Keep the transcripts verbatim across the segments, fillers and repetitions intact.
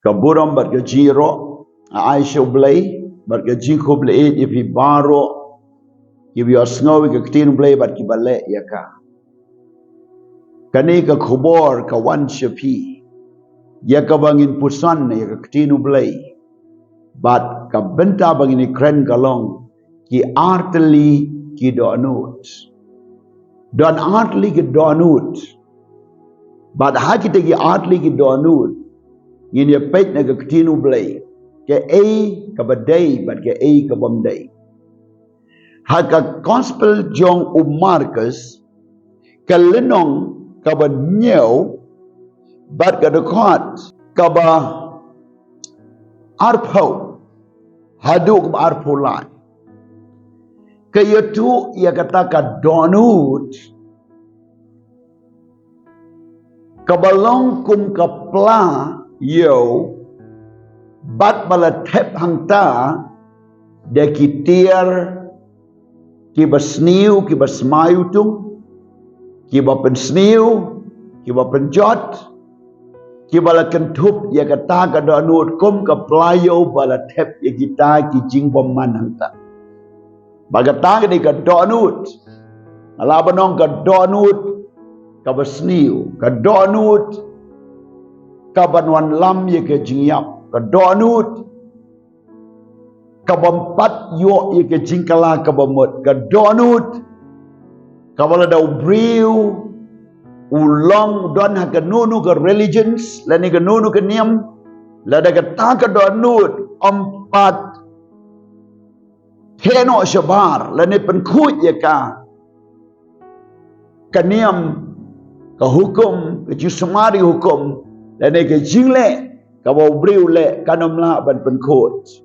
Ka burom bad ka jingïaroh nga ai sha U Blei bad ka jingkhublei ïa phi baroh kiba ïohsngew ïa ka ktien U Blei bad kiba leh ïa ka. Kane ka khubor ka wan sha phi ïa kaba ngin puson ïa ka ktien U Blei. Bad ka bynta ba ngin ïakren ka long ki artylli ki dohnud. Don artylli ki dohnud. Bad ha kita ki artylli ki dohnud ngin ïa peit na ka ktien U Blei, kaei kaba dei bad kaei kabym dei. Ha ka gospel jong u Markus, ka lynnong kaba hynñiew bad ka dkhot kaba arphew haduh kaba arphew lai, ka ïathuh ïa kata ka dohnud kaba long kum ka pla ïew bad ba la thep hangta da ki tiar kiba sniew, kiba sma ïutung, kiba pynsniew, kiba pynjot, kiba la kynthup ïa kata ka dohnud kum ka pla ïew ba la thep ïa kita ki jingbymman hangta. Ba kata ka dei ka dohnud, nga lah ban ong ka dohnud kaba sniew, ka dohnud kaban wanlam ïa ka jingïap, ka dohnud kabym pat ïoh ïa ka jingkylla kaba mut, ka dohnud kaba lada u briew u long don ha kano kano ka religions lane kano kano ka niam, lada kata ka dohnud ym pat theh noh shabar lane pynkhuid ïa ka, ka niam, ka hukum, ka jingsumar ïa ka hukum lane ka jingleh kaba u briew u leh, kan ym lah ban pynkhuid.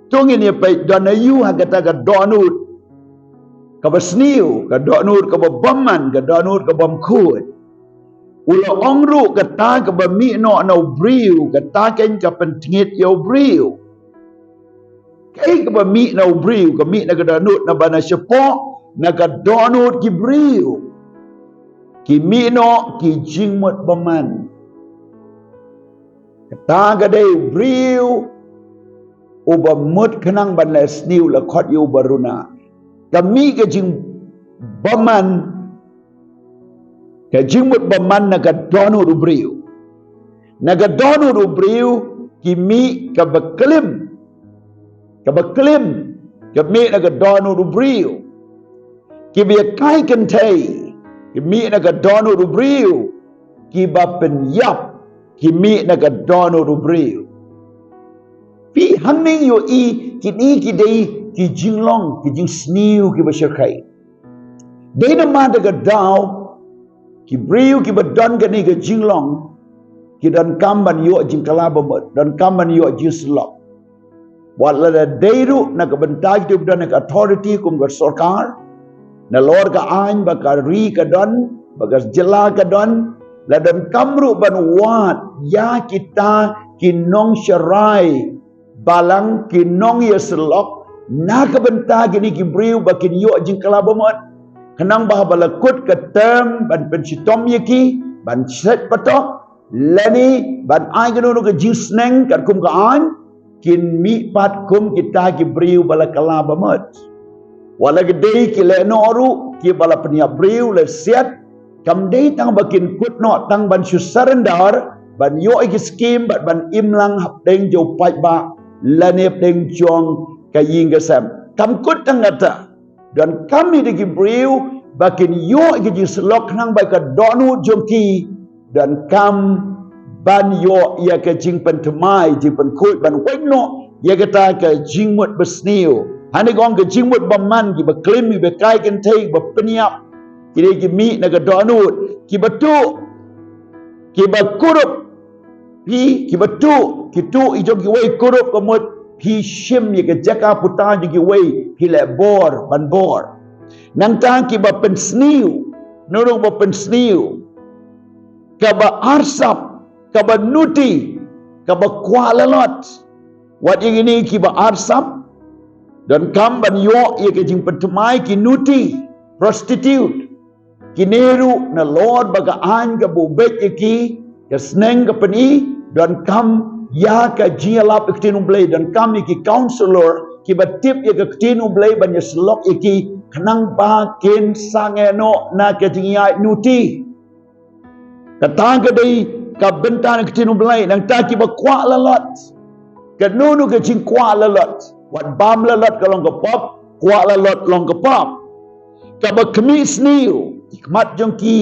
To ngin ïa peit don aïu ha kata ka dohnud kaba sniew, ka dohnud kaba bymman, ka dohnud kaba bymkhuid. U la ong ruh kata kaba mih noh na u briew, kata keiñ ka pyntngit ïa u briew. Kaei kaba mih na u briew, ka mih na ka dohnud, naba na shapoh na ka dohnud ki briew ki mih noh ki jingmut bymman. Kata ka dei u briew uba mut khnang ban leh sniew, la khot ïa u ba runa. Ka mih ka jingbymman, ka jingmut bymman na ka dohnud u briew. Na ka dohnud u briew ki mih kaba klim, kaba klim, ka mih na ka dohnud u briew. Kiba ïa kai kynthei ki mih na ka dohnud u briew. Kiba pynïap ki mih na ka dohnud u briew. Phi hangne ïohi kine ki dei ki jinglong, ki jingsniew kiba shyrkhei. Dei namar da ka daw ki briew kiba don kane ka jinglong ki donkam ban ïoh jingkylla ba mut, donkam ban ïoh jingsyllok. Wat lada dei ruh na ka bynta kito ba don ha ka authority kum ka sorkar, nalor ka aiñ ba ka ri ka don, ba ka jylla ka don, la donkam ruh ban wad ïa kita ki nongsharai balang, ki nongïasyllok na ka bynta kine ki briew ba kin ïoh jingkylla ba mut. Khnang ba haba la kut ka term ban pynshitom ïa ki, ban set patok, lane ban ai kano kano ka jingsneng katkum ka aiñ, kin mih pat kum kita ki briew ba la kylla ba mut. Wat la ka dei ki lehnoh ruh kiba la pynïap briew, la siat, kam dei tang ba kin kut noh tang ban shu surrender ban ïoh ïa ki skim bad ban im lang hapdeng jong u paidbah lane hapdeng jong ka ïing ka sem. Kam kut tang kata. Donkam ïa ki briew ba kin ïoh ïa ki jingsyllok khnang ba ka dohnud jong ki donkam ban ïoh ïa ka jingpynthymmai, jingpynkhuid, ban weng noh ïa kata ka jingmut basniew. Hangne ka ong ka jingmut bymman, kiba klim, kiba kai kynthei, kiba pynïap, ki dei ki mih na ka dohnud, kiba tuh, kiba kurup, phi kiba tuh, ki tuh ïa jong kiwei, kurup ka mut phi shim ïa ka jaka puta jong kiwei, phi leh bor ban bor. Nangta kiba pynsniew, nurung ba pynsniew, kaba arsap, kaba nuti, kaba kwah lalot. Wat ïa kine kiba arsap donkam ban ïoh ïa ka jingpynthymmai, ki nuti, prostitute. Kine ruh nalor ba ka aiñ kaba u beit ïa ki, ka sneng ka pyni, donkam ïa ka jingïalap ïa ka ktien U Blei, donkam ïa ki counselor kiba tip ïa ka ktien U Blei ban ïasyllok ïa ki, khnang ba kin sangeh noh na ka jingïaid nuti. Kata ka dei ka bynta na ka ktien U Blei. Nangta kiba kwah lalot, kano kano ka jingkwah lalot. Wat bam lalot ka long ka pop, kwah lalot long ka pop. Kaba khmih sniew, ki khmat jong ki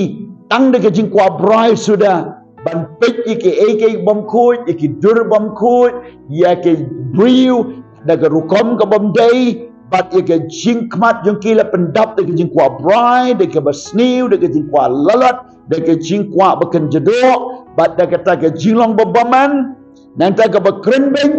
tang da ka jingkwah brai suda, ban peit ïa kiei kiei bym khuid, ïa ki dur bym khuid, ïa ki briew da ka rukom ka bym dei, bad ïa ka jingkhmat jong ki la pyndap da ka jingkwah brai, da kaba sniew, da ka jingkwah lalot, da ka jingkwah ba kynja doh, bad da kata ka jinglong ba bymman. Nangta kaba kren beiñ,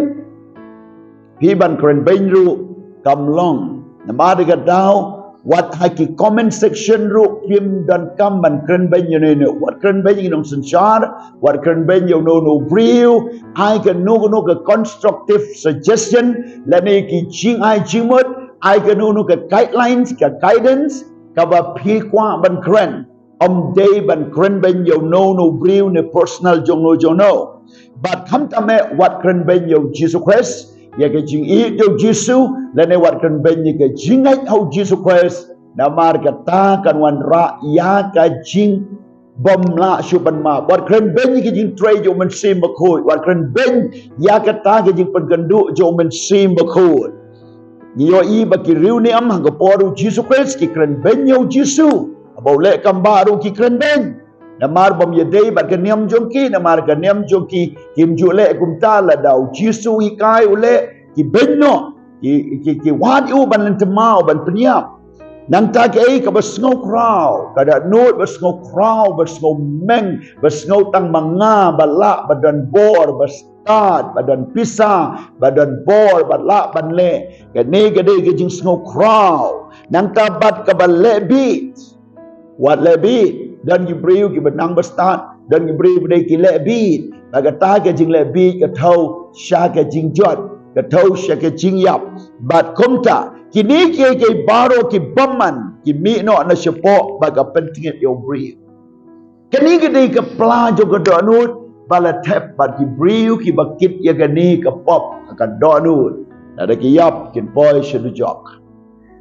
phi ban kren beiñ ruh kam long. Namar da ka daw, wat ha ki comment section ruh phim donkam ban kren beiñ ïa uno uno. Wat kren beiñ ïa ki nongsynshar, wat kren beiñ ïa uno uno u briew. Ai kano kano ka constructive suggestion, lane ki jingai jingmut, ai kano kano ka guidelines, ka guidance, kaba phi kwah ban kren. Ym dei ban kren beiñ ïa uno uno u briew ne personal jong uno jong uno. Bad khamtam eh wat kren beiñ ïa U Jisu Khrist, ïa ka jingïeit jong U Jisu, lane wat kren beiñ ïa ka jingngeit ha U Jisu Khrist, namar kata kan wanrah ïa ka jingbymlah shuh ban map. Wat kren beiñ ïa ka jingtrei jong U Mynsiem Bakhuid, wat kren beiñ ïa kata ka jingpynkynduh jong U Mynsiem Bakhuid. Ngi ïohi ba ki riewniam ha ka por U Jisu Khrist ki kren beiñ ïa U Jisu. Haba u leh kam bah ruh ki kren beiñ. Namar bym ïadei bad ka niam jong ki, namar ka niam jong ki kim ju leh kumta. Lada U Jisu u hikai u leh, ki beiñ noh, ki, ki, ki wad ïa u ban lynti maw, ban pynïap. Nangta kaei kaba sngewkhraw, ka dohnud ba sngewkhraw, ba sngewmeng, ba sngew tang ma nga ba lah, ba don bor, ba stad, ba don pisa, ba don bor, ba lah ban leh. Kane ka dei ka jingsngewkhraw. Nangta bad kaba leh bieit. Wat leh bieit. Don ki briew kiba nang ba stad, don ki briew ba dei ki leh bieit. Bad kata ka jingleh bieit ka thew sha ka jingjot, ka thew sha ka jingïap. Bad kumta, kine kiei kiei baroh ki bymman, ki mih noh na shapoh bad ka pyntngit ïa u briew. Kane ka dei ka pla jong ka dohnud, ba la thep bad ki briew kiba kit ïa kane ka pop, ka dohnud. Lada ki ïap kin poi sha dujok.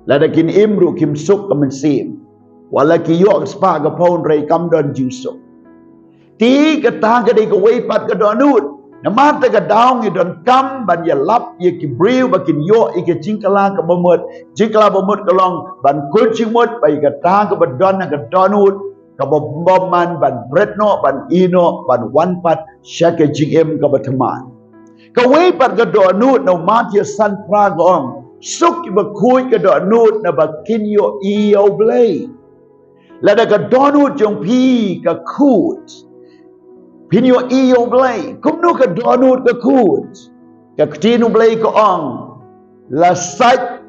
Lada kin im ruh kim suk ka mynsiem. Wat la ki ïoh ka spah ka pound hynrei kam don jingsuk. Te kata ka dei kawei pat ka dohnud. Namar kata ka daw ngi donkam ban ïalap ïa ki briew ba kin ïoh ïa ka jingkylla kaba mut. Jingkylla ba mut ka long ban kut jingmut ba ïa kata kaba don ha ka dohnud, kaba bymman ban bret noh, ban ïeh noh, ban wan pat sha ka jingim kaba thymmai. Kawei pat ka dohnud na u Mathaios san phra ka ong, suk kiba khuid ka dohnud naba kin ïohi ïa U Blei. Lada ka dohnud jong phi ka khuid, phin ïohi ïa U Blei. Kumno ka dohnud ka khuid? Ka ktien U Blei ka ong, la sait,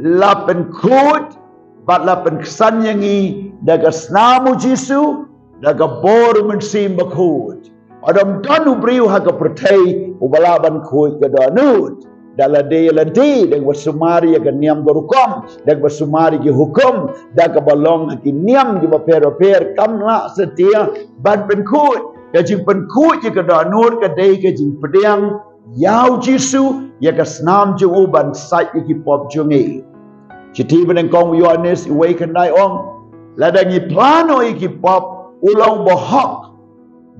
la pynkhuid, bad la pynksan ïa ngi da ka snam U Jisu, da ka bor U Mynsiem Bakhuid. Wat ym don u briew ha ka pyrthei uba lah ban khuid ka dohnud. Da lade lade, da kaba sumar ïa ka niam ka rukom, da kaba sumar ïa ki hukum, da kaba long ha ki niam kiba pher bapher, kam lah satia ban pynkhuid. Ka jingpynkhuid ïa ka dohnud ka dei ka jingpdiang ïa U Jisu, ïa ka snam jong u ban sait ïa ki pop jong ngi. Shithi banyngkong u Ïoannis uwei khyndai ong, lada ngi phla noh ïa ki pop, u long bahok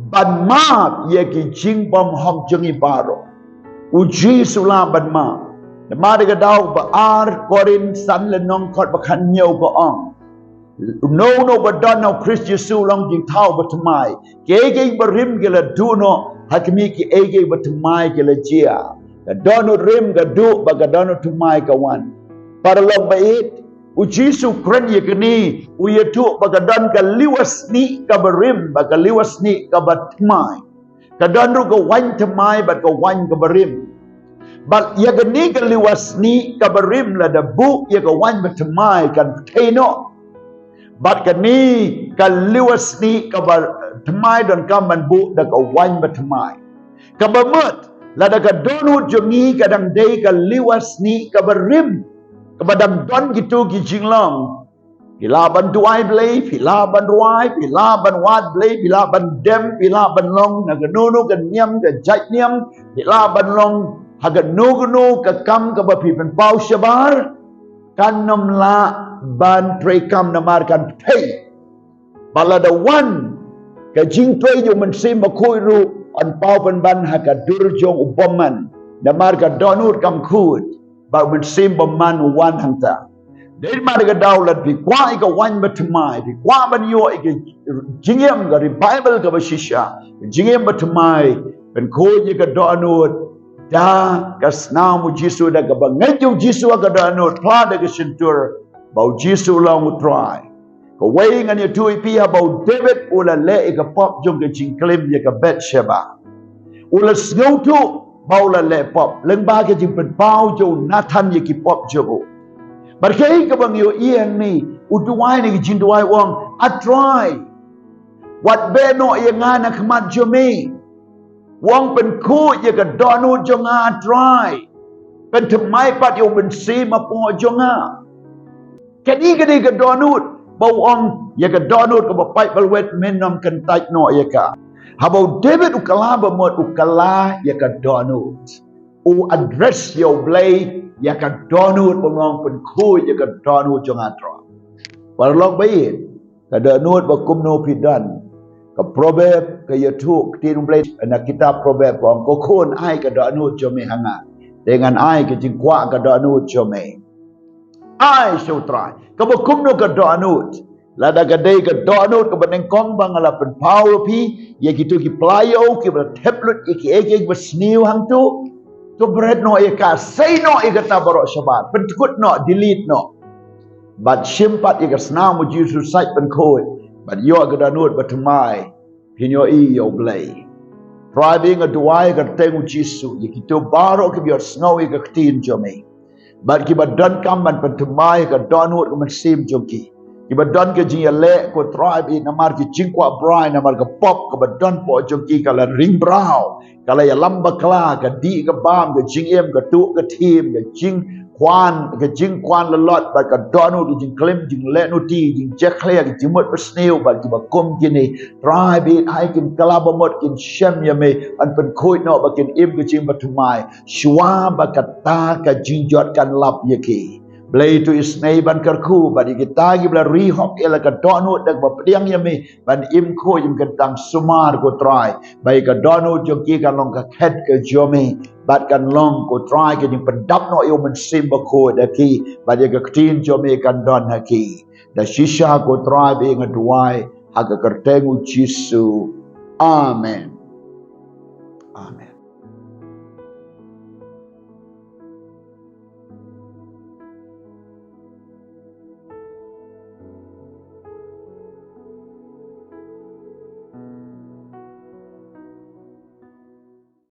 ban map ïa ki jingbymhok jong ngi baroh. U Jisu lah ban map. Namar kata ka daw ba ar Korinth san lynnong khat ba khathynñiew ka ong, uno uno ba don ha u Khrist Jisu u long jingthaw bathymmai. Kiei kiei barim ki la duh noh, ha khmih kiei kiei bathymmai ki la jia. Ka dohnud rim ka duh bad ka dohnud thymmai ka wan. Paralok ba ïeit, u Jisu u kren ïa kane, u ïathuh ba ka don ka liwa snieh kaba rim bad ka liwa snieh kaba thymmai. Ka don ruh ka waiñ thymmai bad ka waiñ kaba rim. Bad ïa kane ka liwa snieh kaba rim lada buh ïa ka waiñ bathymmai kan pyrthei noh. Bad kane ka liwa snieh kaba thymmai donkam ban buh da ka waiñ bathymmai. Kaba mut, lada ka dohnud jong ngi ka dang dei ka liwa snieh kaba rim, kaba dang don kito ki jinglong, Phi lah ban duwai Blei, phi lah ban rwai, phi lah ban wad Blei, phi lah ban dem, phi lah ban long na kano kano ka niam, ka jait niam, phi lah ban long ha kano kano ka kam kaba phi pynpaw shabar, kan ym lah ban treikam namar kan pynthei. Bad lada wan ka jingtrei jong u Mynsiem Bakhuid ruh, yn paw pynban ha ka dur jong u bymman, namar ka dohnud kam khuid, bad u Mynsiem bymman u wan hangta. Dei namar kata ka daw lada phi kwah ïa ka waiñ bathymmai, phi kwah ban ïoh ïa ka jingim, ka revival kaba shisha, ka jingim bathymmai, pynkhuid ïa ka dohnud da ka snam u Jisu, da kaba ngeit ïa u Jisu ha ka dohnud, phla da ka shyntur ba u Jisu u long u Trai. Kawei ngan ïathuh ïa phi, haba u David u la leh ïa ka pop jong ka jingklim ïa ka Bathsheba, u la sngewthuh ba u la leh pop lyngba ka jingpynpaw jong u Nathan ïa ki pop jong u. Bad kaei kaba ngi ïohi hangne, u duwai ne ka jingduwai u ong, A Trai, wat beh noh ïa nga na khmat jong me. U ong, pynkhuid ïa ka dohnud jong nga, A Trai. Pynthymmai pat ïa u Mynsiem hapoh jong nga. Kane ka dei ka dohnud ba u ong, ïa ka dohnud kaba pait ba lwet men ym kyntait noh ïa ka. Haba u David u kylla ba mut, u kylla ïa ka dohnud. U address ïa u Blei ïa ka dohnud, ba u ong, pynkhuid ïa ka dohnud jong nga, A Trai. Paralok ba ïeit, ka dohnud ba kumno phi don? Ka Proverb ka ïathuh, ka ktien u Blei na kitab Proverb ka ong, Ko khun, ai ka dohnud jong me ha nga, te ngan ai ka jingkwah ka dohnud jong me. Ai sha u Trai. Kaba kumno ka dohnud? Lada ka dei ka dohnud kaba nyngkong ba nga la pynpaw ïa phi, ïa kito ki pla ïew kiba la thep lut ïa kiei kiei kiba sniew hangto, to bret noh ïa ka, sei noh ïa kata baroh shabar, pynkut noh, delete noh. Bad shim pat ïa ka snam u Jisu sait pynkhuid, bad ïoh ka dohnud bathymmai. Phin ïohi ïa u Blei. Trai, ba nga duwai ha ka kyrteng u Jisu, ïa kito baroh kiba ïohsngew ïa ka ktien jong me, bad kiba donkam ban pynthymmai ha ka dohnud ka mynsiem jong ki, kiba don ka jingïaleh, ko Trai, ba namar ki jingkwah brai, namar ka pop kaba don hapoh jong ki, ka la ring braw, ka la ïalam bakla, ka dih ka bam, ka jingim, ka tuh ka thim, ka jingkwah, ka jingkwah lalot, bad ka dohnud, ka jingklim, jingleh nuti, jingjakhlia, ka jingmut basniew, bad kiba kum kine, Trai, ba ai kin kylla ba mut kin shem ïa me, ban pynkhuid noh ba kin im ka jingbathymmai shuwa ba kata ka jingjot kan lap ïa ki. Blei, to isynei ban kyrkhu bad ïa kita kiba la ri hok ïa la ka dohnud da kaba pdiang ïa me, ban im khuid im kyntang sumar, ko Trai, ba ïa ka dohnud jong ki kan long ka khet ka jong me, bad kan long, ko Trai, ka jingpyndap noh ïa u Mynsiem Bakhuid ha ki, bad ïa ka ktien jong me kan don ha ki. Da shisha, ko Trai, ba nga duwai ha ka kyrteng u Jisu. Amen. Amen.